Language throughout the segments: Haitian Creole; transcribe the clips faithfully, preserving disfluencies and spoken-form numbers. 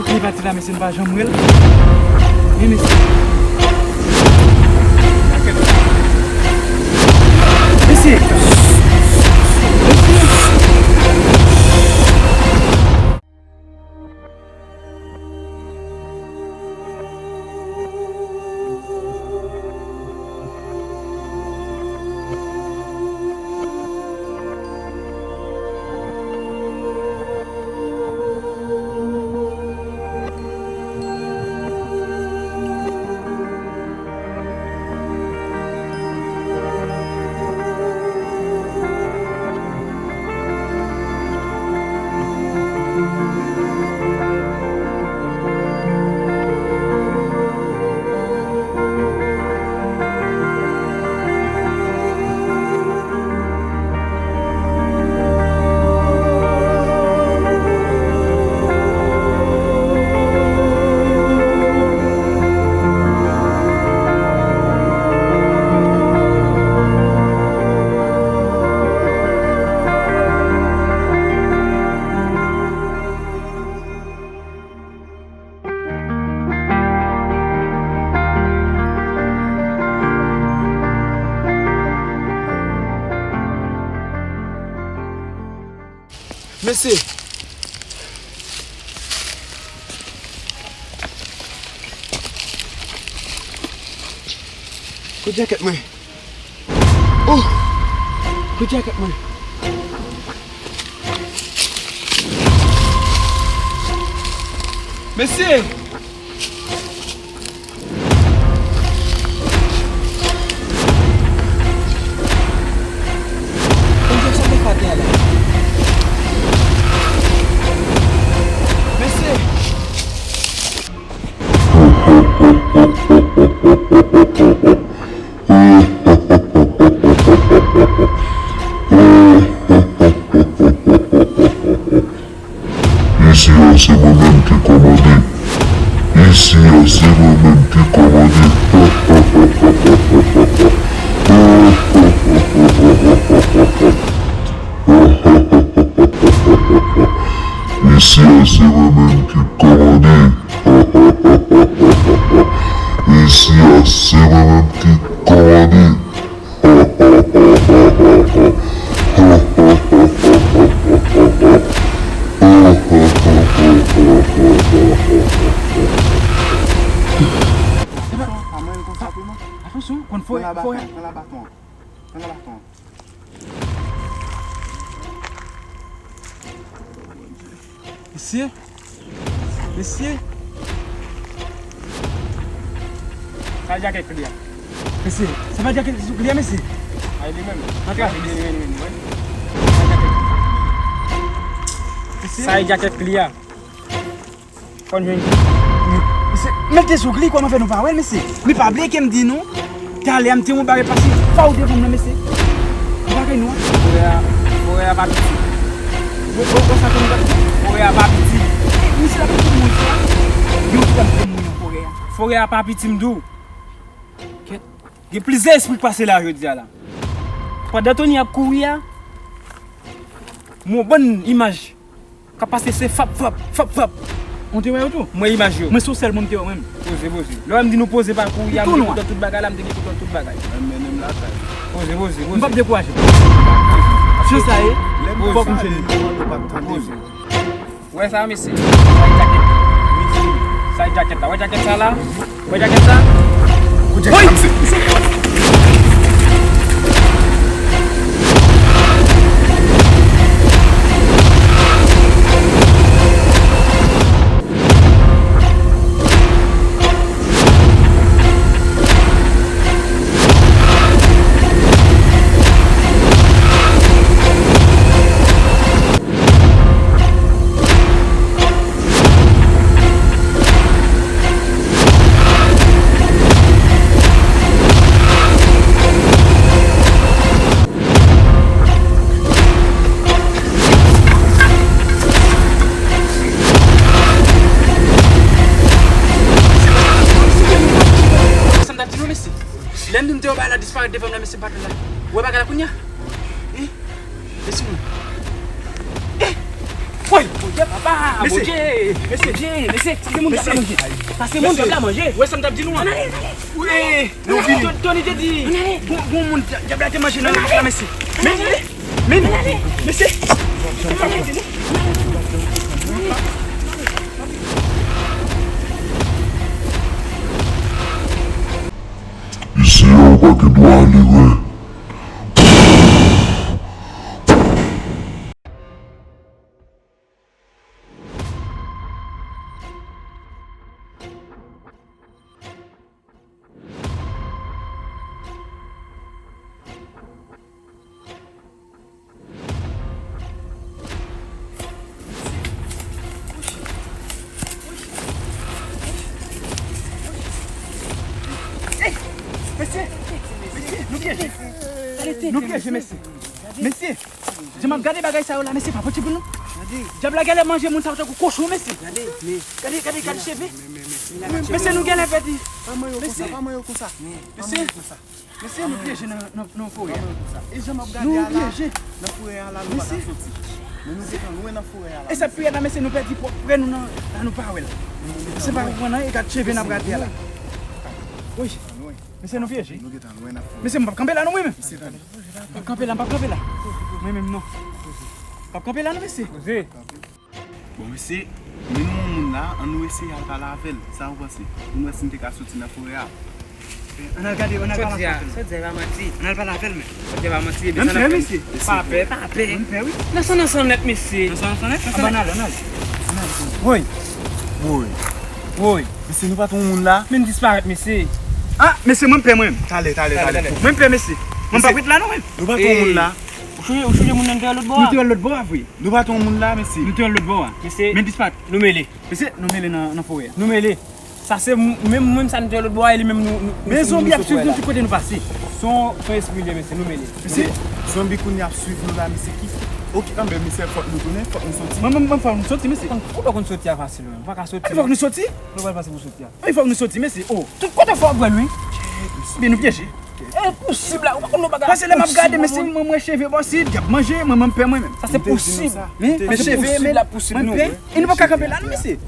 Li pati la, mesye, m pa janm wè l. Men, mesye. Mesye. Mesye! Kot djakèt mwen? Oh! Kot djakèt mwen? Mesye! Mesye! Isi a se mwen menm ki kòmande. Isi a se mwen menm ki kòmande. Isi a se mwen menm ki kòmande. Isi a se mwen menm ki kòmande. Atansyon, konn foye, foye. Mesye, mesye. Sa e djakèt kli a. Mesye, sa pa djakèt sou kli a, mesye. A, e li menm. Antre, mesye. Mesye. Sa e djakèt kli a. Fò n jwenn li. Mesye, mete sou kli, kòman fè nou pa wè l, mesye? Men pa bliye ke m di nou. Talè a m te yon bagay pase pa w devan m nan, mesye. Ou pa kay nou an? Forè a, forè a pa piti. Ou, ou, ou sa konn gade? Forè a pa piti. Misye la piti moun sa. Yo tout ap te moun nan forè a. Forè a pa piti, m di w. Kèt. Gen plizyè espri k pase la jodi a la. Pandan Tony ap kouri a, m wè yon bann imaj. K ap pase se fap, fap, fap, fap. Ou te wè yo tou? M wè imaj yo. Mwen se yon sèl moun m te wè, mwen menm. Poze, poze. Lè w wè m di nou poze pa kouri a, m te kontan tout bagay la, m te gen kontan tout bagay. Mwen mennen m lakay. Poze, poze, poze. M p ap dekouraje. Se sa ye. Fòk m chene. Poze. Ou wè sa, mesye? Sa e djakèt. Sa e djakèt la. Ou wè djakèt sa la? Wè djakèt sa? Woy! Sa m t ap di nou, mesye. Lè m di nou te wè bagay la disparèt devan m la, mesye, m pa t wè l la. Ou wè bagay la kounye a? Hein? Mesye, mwen. Eh! Woy! Woy! Papa, mesye, Bondye, mesye, Bondye, mesye, sa se moun dyab la manje. Sa se moun dyab la manje. Ou wè sa m t ap di nou an? Ann ale, ann ale. Wi, nou vini. Tony te di, gon, gon moun dyab la te manje nan lòt la, mesye. Men, men, mesye. Isi a ou pa gen dwa ale, wi. Mesye, mesye, nou pyeje. Nou pyeje, mesye. Mesye, jan m ap gade bagay sa yo la, mesye, pa posib non. Dyab la genlè manje moun sa yo tankou kochon, mesye. Gade, gade, gade cheve. Mesye, nou genlè pèdi. Mesye, mesye, nou pyeje nan, nan, nan forè a. E jan m ap gade a la, nan forè a la, nou pa ka soti. Men nou gentan lwen nan forè a la. E sa piye la, mesye, nou pèdi pwòp frè nou nan, la nou pa wè l. Mesye, pa konprann anyen, gad cheve n ap gade a la. Wi. Mesye, nou pyeje. Nou gentan lwen nan forè. Mesye, m p ap kanpe la non, mwen menm. M p ap kanpe la, m p ap kanpe la. Mwen menm non. M p ap kanpe la non, mesye. Bon, mesye, men nou yon moun la, ann nou eseye al pale avè l. Sa ou panse? Pou n wè si n te ka soti nan forè a. Ann al gade, ann al pale avè l. Sòt di a, sòt di a pa manti. Ann al pale avè l, men. Sòt di a pa manti, bebe. Menm sa n ap fè, mesye. Pa pè, pa pè. Menm pè, wi. Nan san, nan san nèt, mesye. Nan san, nan san nèt, nan san nèt. Anba, ann al, ann al. Woy. Woy. Woy. Mesye, nou pa t wè yon moun la? Men disparèt, mesye. Ah, mesye, mwen m pè, mwen menm. Talè, talè, talè. Mwen m pè, mesye. Mwen pa ret la, non, mwen. Nou pa t wè yon moun la? Ou sonje, ou sonje moun nan te wè lòt bò a? Nou te wè lòt bò a, vre. Nou pa t wè yon moun la, mesye. Nou te wè lòt bò a. Mesye, men disparèt. Nou mele. Mesye, nou mele nan, nan forè a. Nou mele. Sa se m-, menm, menm sa nou te wè lòt bò a, e li menm nou, nou, men zonbi ap swiv nou tout kote nou pase. Se yon, se yon espri li ye, mesye, nou mele. Mesye, zonbi kounye a ap swiv nou la, mesye, ki, oke, anben, mesye, fòk nou tounen, fòk nou soti. Mwen, mwen, mwen, fòk nou soti, mesye. Konn, ou pa konn soti a fasil, wi. Ou pa ka soti. Fòk nou soti. Nou pral pase pou soti a. Wi, fòk nou soti, mesye. Oh. Tout kote fò w ap wè l, wi. Byen, nou pyeje. Enposib la, ou pa konn yon bagay. Paske lè m ap gade, mesye, mwen, mwen cheve bò si, dyab manje, mwen, mwen pè mwen menm. Sa se posib. Men cheve, men mwen pè, e nou pa ka kanpe la non, mesye.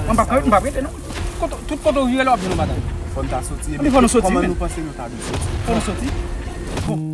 Mwen pa, mwen pa rete non. Tout kote w vire la, w ap jwenn yon bagay. Fò n ta soti. Anben, fò nou soti, kòman nou panse nou ta dwe soti? Fò nou soti. Bon.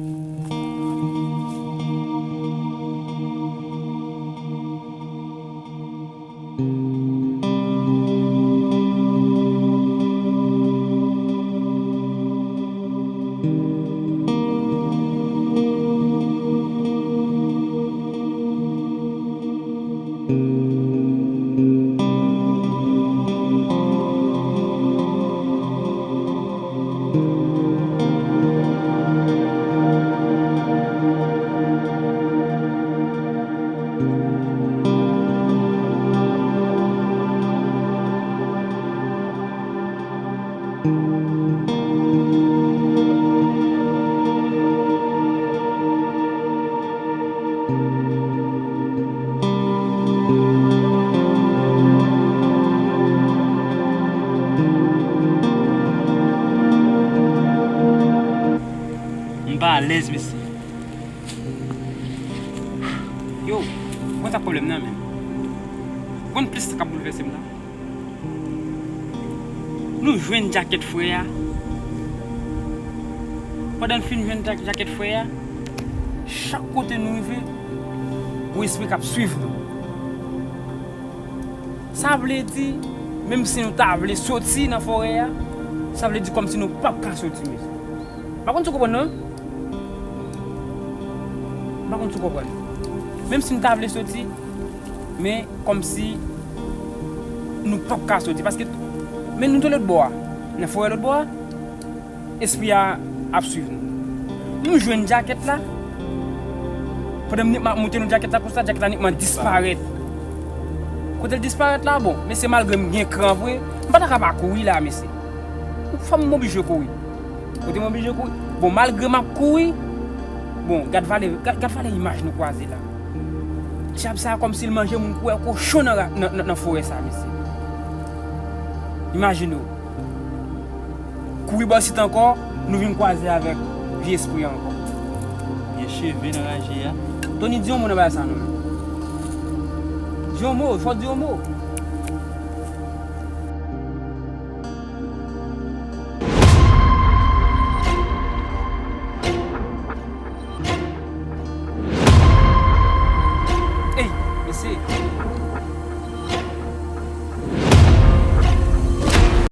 M pa alèz, mesye. Yo, ou konn sa k pwoblèm nan, menm? Ou konn plis sa k ap boulvèse m nan? Nou jwenn djakèt frè a. Pandan n fin jwenn dja-, djakèt frè a, chak kote nou rive, gon espri k ap swiv nou. Sa vle di, menm si nou ta vle soti nan forè a, sa vle di kòmsi nou p ap ka soti, mesye. M pa konn si w konprann, non? M pa konn si w konprann. Menm si nou ta vle soti, men kòmsi nou p ap ka soti. Paske, men nou te lòt bò a. Nan forè lòt bò a, espri a ap swiv nou. Nou jwenn djakèt la. Pandan m ap monte nan djakèt la konsa, djakèt la netman disparèt. Kote l disparèt la, bon, mesye, malgre m gen kran vre, m pa ta ka pa kouri la, mesye. Fò m oblije kouri. Kote m oblije kouri. Bon, malgre m ap kouri, bon, gad valè, gad, gad valè imaj nou kwaze la. Dyab sa a kòmsi l manje moun kou wè kochon nan ra-, nan, nan, nan forè sa a, mesye. Imajine w. Kouri bò sit ankò, nou vin kwaze avèk vye espri a ankò. Gen cheve nan raje a. Tony, di yon mo nan bagay sa non, menm. Di yon mo, fò w di yon mo.